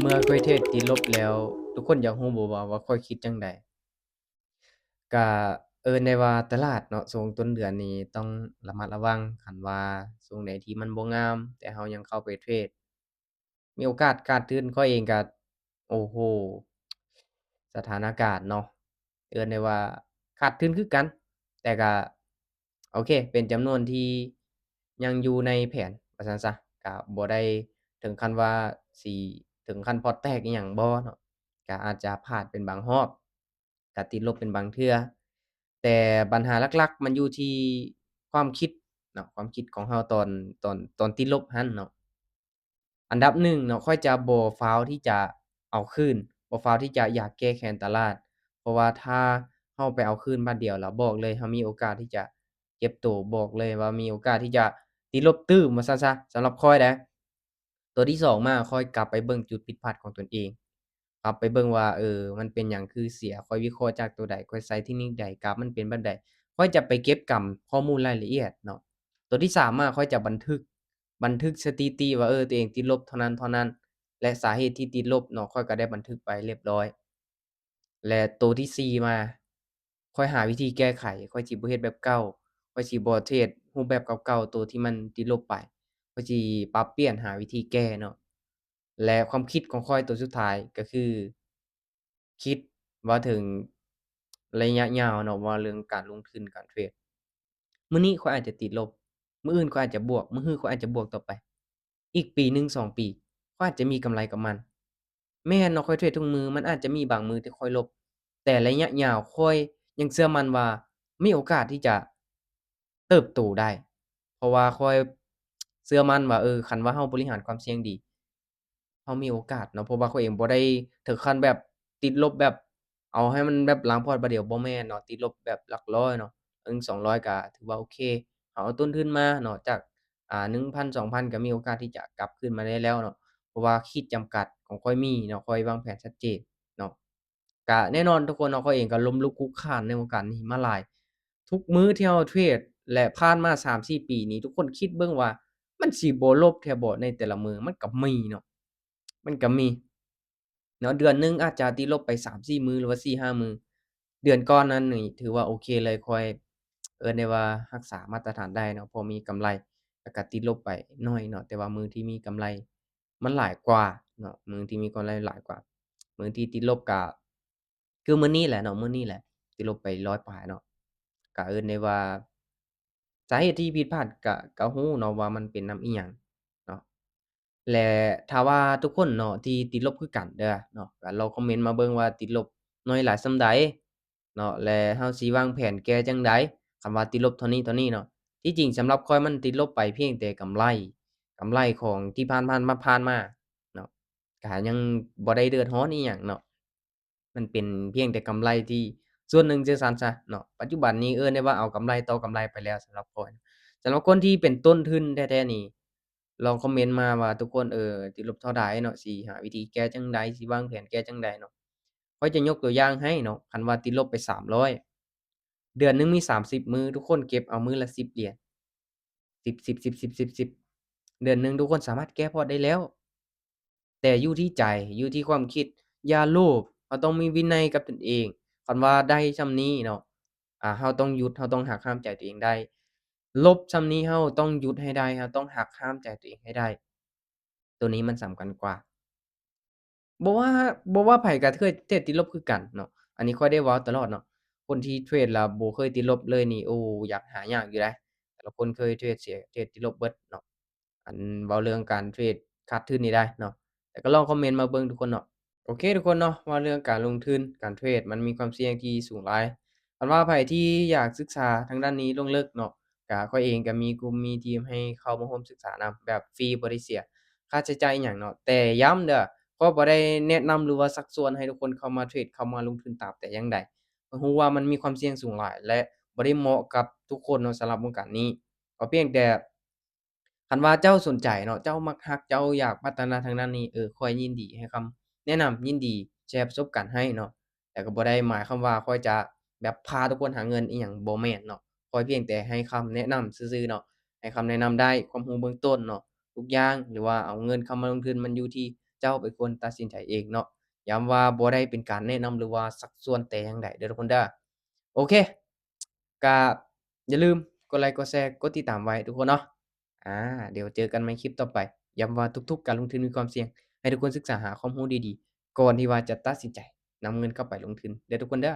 ເມື່ອຂ້ອຍເທຣດຕິດລົບແລ້ວ ທຸກຄົນຢາກຮູ້ບໍ່ວ່າ ວ່າຂ້ອຍຄິດຈັ່ງໃດ? ກະເອີ້ນໄດ້ວ່າຕະຫຼາດເນາະ ຊ່ວງຕົ້ນເດືອນນີ້ຕ້ອງລະມັດລະວັງ. ຄັນວ່າຊ່ວງໃດທີ່ມັນບໍ່ງາມ ແຕ່ເຮົາຍັງເຂົ້າໄປເທຣດ ມີໂອກາດຂາດທຶນ. ຂ້ອຍເອງກະ ໂອ້ໂຫ ສະຖານະການເນາະ ເອີ້ນໄດ້ວ່າຂາດທຶນຄືກັນ ແຕ່ກະ ໂອເຄ ເປັນຈຳນວນທີ່ຍັງຢູ່ໃນແຜນວ່າຊັ້ນຊະ ກະບໍ່ໄດ້ເຖິງຂັ້ນວ່າຊິເຖິງຂັ້ນພອດແຕກອີ່ຫຍັງບໍ່ເນາະ ກະອາດຈະພາດເປັນບາງຮອບ ກະຕິດລົບເປັນບາງເທື່ອ ແຕ່ບັນຫາຫຼັກໆມັນຢູ່ທີ່ຄວາມຄິດເນາະ ຄວາມຄິດຂອງເຮົາຕອນ ຕອນ ຕອນຕິດລົບຫັ້ນເນາະ. ອັນດັບໜຶ່ງເນາະ ຂ້ອຍຈະບໍ່ຟ້າວທີ່ຈະເອົາຄືນ ບໍ່ຟ້າວທີ່ຈະຢາກແກ້ແຄ້ນຕະຫຼາດ ເພາະວ່າຖ້າເຮົາໄປເອົາຄືນບາດດຽວ ລະບອກເລີຍ ເຮົາມີໂອກາດທີ່ຈະເຈັບໂຕ ບອກເລີຍວ່າມີໂອກາດທີ່ຈະຕິດລົບຕື່ມວ່າຊັ້ນຊະ ສຳລັບຂ້ອຍເດ້. ໂຕທີສອງມາ ຂ້ອຍກັບໄປເບິ່ງຈຸດຜິດພາດຂອງຕົນເອງ ກັບໄປເບິ່ງວ່າ ເອີ ມັນເປັນຫຍັງຄືເສຍ ຂ້ອຍວິເຄາະຈາກໂຕໃດ ຂ້ອຍໃຊ້ເທັກນິກໃດ ກາຟມັນເປັນແບບໃດ ຂ້ອຍຈະໄປເກັບກຳຂໍ້ມູນລາຍລະອຽດເນາະ. ໂຕທີສາມມາ ຂ້ອຍຈະບັນທຶກ ບັນທຶກສະຖິຕິວ່າ ເອີ ຕົວເອງຕິດລົບເທົ່ານັ້ນເທົ່ານັ້ນ ແລະ ສາເຫດທີ່ຕິດລົບເນາະ ຂ້ອຍກໍໄດ້ບັນທຶກໄປລຽບລ້ອຍ. ແລະ ໂຕທີສີ່ມາ ຂ້ອຍຫາວິທີແກ້ໄຂ ຂ້ອຍຊິບໍ່ເຮັດແບບເກົ່າ ຂ້ອຍຊິບໍ່ເທຣດຮູບແບບເກົ່າໆ ໂຕທີ່ມັນຕິດລົບໄປ ຂ້ອຍຊິປັບປ່ຽນຫາວິທີແກ້ເນາະ. ແລະ ຄວາມຄິດຂອງຂ້ອຍໂຕສຸດທ້າຍກໍຄື ຄິດວ່າເຖິງໄລຍະຍາວເນາະ ວ່າເລື່ອງການລົງທຶນ ການເທຣດ ມື້ນີ້ຂ້ອຍອາດຈະຕິດລົບ ມື້ອື່ນຂ້ອຍອາດຈະບວກ ມື້ຮືຂ້ອຍອາດຈະບວກຕໍ່ໄປ ອີກປີໜຶ່ງສອງປີ ຂ້ອຍອາດຈະມີກຳໄລກັບມັນ. ແມ່ນເນາະ ຂ້ອຍເທຣດທຸກມື້ ມັນອາດຈະມີບາງມື້ທີ່ຂ້ອຍລົບ ແຕ່ໄລຍະຍາວຂ້ອຍຍັງເຊື່ອໝັ້ນວ່າມີໂອກາດທີ່ຈະເຕີບໂຕໄດ້ ເພາະວ່າຂ້ອຍເຊື່ອໝັ້ນວ່າ ເອີ ຄັນວ່າເຮົາບໍລິຫານຄວາມສ່ຽງດີ ເຮົາມີໂອກາດເນາະ ເພາະວ່າຂ້ອຍເອງບໍ່ໄດ້ເຖິງຂັ້ນແບບຕິດລົບແບບ ເອົາໃຫ້ມັນແບບລ້າງພອດບາດດຽວ ບໍ່ແມ່ນເນາະ ຕິດລົບແບບຫຼັກຮ້ອຍເນາະ ໜຶ່ງສອງຮ້ອຍກະຖືວ່າໂອເຄ ເຮົາເອົາຕົ້ນທຶນມາເນາະ ຈາກ ອ່າ ໜຶ່ງພັນ ສອງພັນ ກະມີໂອກາດທີ່ຈະກັບຄືນມາໄດ້ແລ້ວເນາະ ເພາະວ່າຂີດຈຳກັດຂອງຂ້ອຍມີເນາະ ຂ້ອຍວາງແຜນຊັດເຈນເນາະ. ກະແນ່ນອນທຸກຄົນເນາະ ຂ້ອຍເອງກະລົ້ມລຸກຄຸກຄານໃນວົງການນີ້ມາຫຼາຍ ທຸກມື້ທີ່ເຮົາເທຣດ ແລະ ຜ່ານມາສາມສີ່ປີນີ້ ທຸກຄົນຄິດເບິ່ງວ່າມັນຊິບໍ່ລົບແທ້ບໍ່ໃນແຕ່ລະມື້? ມັນກະມີເນາະ ມັນກະມີເນາະ ເດືອນໜຶ່ງອາດຈະຕິດລົບໄປສາມສີ່ມື້ ຫຼືວ່າສີ່ຫ້າມື້ ເດືອນກ່ອນນັ້ນນີ້ຖືວ່າໂອເຄເລີຍ ຂ້ອຍເອີ້ນໄດ້ວ່າຮັກສາມາດຕະຖານໄດ້ເນາະ ພໍມີກຳໄລ ແລ້ວກະຕິດລົບໄປໜ້ອຍເນາະ ແຕ່ວ່າມື້ທີ່ມີກຳໄລມັນຫຼາຍກວ່າເນາະ ມື້ທີ່ມີກຳໄລຫຼາຍກວ່າ ມື້ທີ່ຕິດລົບກະ ຄືມື້ນີ້ແຫຼະເນາະ ມື້ນີ້ແຫຼະ ຕິດລົບໄປຮ້ອຍປາຍເນາະ ກະເອີ້ນໄດ້ວ່າ ສາເຫດທີ່ຜິດພາດກະ ກະຮູ້ເນາະວ່າມັນເປັນນຳອີ່ຫຍັງເນາະ ແລະ ຖ້າວ່າທຸກຄົນເນາະທີ່ຕິດລົບຄືກັນເດີເນາະ ກະລອງຄອມເມັນມາເບິ່ງວ່າຕິດລົບໜ້ອຍຫຼາຍສ່ຳໃດເນາະ ແລະ ເຮົາຊິວາງແຜນແກ້ຈັ່ງໃດ ຄັນວ່າຕິດລົບເທົ່ານີ້ ເທົ່ານີ້ເນາະ. ທີ່ຈິງສຳລັບຂ້ອຍມັນຕິດລົບໄປພຽງແຕ່ກຳໄລ ກຳໄລຂອງທີ່ຜ່ານໆ ມາ ຜ່ານມາເນາະ ກະຍັງບໍ່ໄດ້ເດືອດຮ້ອນອີ່ຫຍັງເນາະ. ມັນເປັນພຽງແຕ່ກຳໄລທີ່ສ່ວນໜຶ່ງຊື່ຊັ້ນຊະເນາະ ປັດຈຸບັນນີ້ເອີ້ນໄດ້ວ່າເອົາກຳໄລຕໍ່ກຳໄລໄປແລ້ວສຳລັບຂ້ອຍ. ສຳລັບຄົນທີ່ເປັນຕົ້ນທຶນແທ້ໆນີ້ ລອງຄອມເມັນມາວ່າທຸກຄົນ ເອີ ຕິດລົບເທົ່າໃດເນາະ ຊິຫາວິທີແກ້ຈັ່ງໃດ ຊິວາງແຜນແກ້ຈັ່ງໃດເນາະ. ຂ້ອຍຈະຍົກຕົວຢ່າງໃຫ້ເນາະ ຄັນວ່າຕິດລົບໄປສາມຮ້ອຍ ເດືອນໜຶ່ງມີສາມສິບມື້ ທຸກຄົນເກັບເອົາມື້ລະສິບຫຼຽນ ສິບ ສິບ ສິບ ເດືອນໜຶ່ງທຸກຄົນສາມາດແກ້ພອດໄດ້ແລ້ວ ແຕ່ຢູ່ທີ່ໃຈ ຢູ່ທີ່ຄວາມຄິດ ຢ່າໂລບ ເຮົາຕ້ອງມີວິໄນກັບຕົນເອງ ຄັນວ່າໄດ້ຊ່ຳນີ້ເນາະ ອາ ເຮົາຕ້ອງຢຸດ ເຮົາຕ້ອງຫັກຫ້າມໃຈຕົວເອງໄດ້ ລົບຊ່ຳນີ້ເຮົາຕ້ອງຢຸດໃຫ້ໄດ້ ເຮົາຕ້ອງຫັກຫ້າມໃຈຕົວເອງໃຫ້ໄດ້ ໂຕນີ້ມັນສຳຄັນກວ່າ. ບໍ່ວ່າ ບໍ່ວ່າໃຜກະເຄີຍເທຣດຕິດລົບຄືກັນເນາະ ອັນນີ້ຂ້ອຍໄດ້ເວົ້າຕະຫຼອດເນາະ ຄົນທີ່ເທຣດລະບໍ່ເຄີຍຕິດລົບເລີຍນີ້ ໂອ້ ຢາກຫາຍາກຢູ່ໃດ໋ ແຕ່ລະຄົນເຄີຍເທຣດເສຍ ເທຣດຕິດລົບເບິດເນາະ ອັນເວົ້າເລື່ອງການເທຣດຂາດທຶນນີ້ໄດ໋ເນາະ ແຕ່ກະລອງຄອມເມັນມາເບິ່ງທຸກຄົນເນາະ. ໂອເຄທຸກຄົນເນາະ ເວົ້າເລື່ອງການລົງທຶນ ການເທຣດມັນມີຄວາມສ່ຽງທີ່ສູງຫຼາຍ ຄັນວ່າໃຜທີ່ຢາກສຶກສາທາງດ້ານນີ້ລົງເລິກເນາະ ກະຂ້ອຍເອງກະມີກຸ່ມມີທີມໃຫ້ເຂົ້າມາຮ່ວມສຶກສານຳ ແບບຟຣີ ບໍ່ໄດ້ເສຍຄ່າໃຊ້ຈ່າຍອີ່ຫຍັງເນາະ ແຕ່ຢ້ຳເດີ ຂ້ອຍບໍ່ໄດ້ແນະນຳ ຫຼືວ່າຊັກຊວນໃຫ້ທຸກຄົນເຂົ້າມາເທຣດ ເຂົ້າມາລົງທຶນຕາມແຕ່ຢ່າງໃດ ຂ້ອຍຮູ້ວ່າມັນມີຄວາມສ່ຽງສູງຫຼາຍ ແລະ ບໍ່ໄດ້ເໝາະກັບທຸກຄົນເນາະ ສຳລັບວົງການນີ້ ກໍພຽງແຕ່ ຄັນວ່າເຈົ້າສົນໃຈເນາະ ເຈົ້າມັກຮັກ ເຈົ້າຢາກພັດທະນາທາງດ້ານນີ້ ເອີ ຂ້ອຍຍິນດີໃຫ້ຄຳແນະນຳ ຍິນດີແຊປະສົບການໃຫ້ເນາະ ແຕ່ກໍບໍ່ໄດ້ໝາຍຄວາມວ່າຂ້ອຍຈະແບບພາທຸກຄົນຫາເງິນອີ່ຫຍັງ ບໍ່ແມ່ນເນາະ ຂ້ອຍພຽງແຕ່ໃຫ້ຄຳແນະນຳຊື່ໆເນາະ ໃຫ້ຄຳແນະນຳໄດ້ ຄວາມຮູ້ເບື້ອງຕົ້ນເນາະ ທຸກຢ່າງ ຫຼືວ່າເອົາເງິນເຂົ້າມາລົງທຶນ ມັນຢູ່ທີ່ ເຈົ້າເປັນຄົນຕັດສິນໃຈເອງເນາະ. ຢ້ຳວ່າບໍ່ໄດ້ເປັນການແນະນຳ ຫຼືວ່າຊັກຊວນແຕ່ຢ່າງໃດເດີທຸກຄົນເດີ. ໂອເຄ ກະຢ່າລືມກົດໄລ ກົດແຊ ກົດຕິດຕາມໄວ້ທຸກຄົນເນາະ. ອາ ດຽວເຈີກັນໃໝ່ຄລິບຕໍ່ໄປ. ຢ້ຳວ່າທຸກໆການລົງທຶນມີຄວາມສ່ຽງ, ໃຫ້ທຸກຄົນສຶກສາຫາຄວາມຮູ້ດີໆ ກ່ອນທີ່ວ່າຈະຕັດສິນໃຈນຳເງິນເຂົ້າໄປລົງທຶນເດີທຸກຄົນເດີ.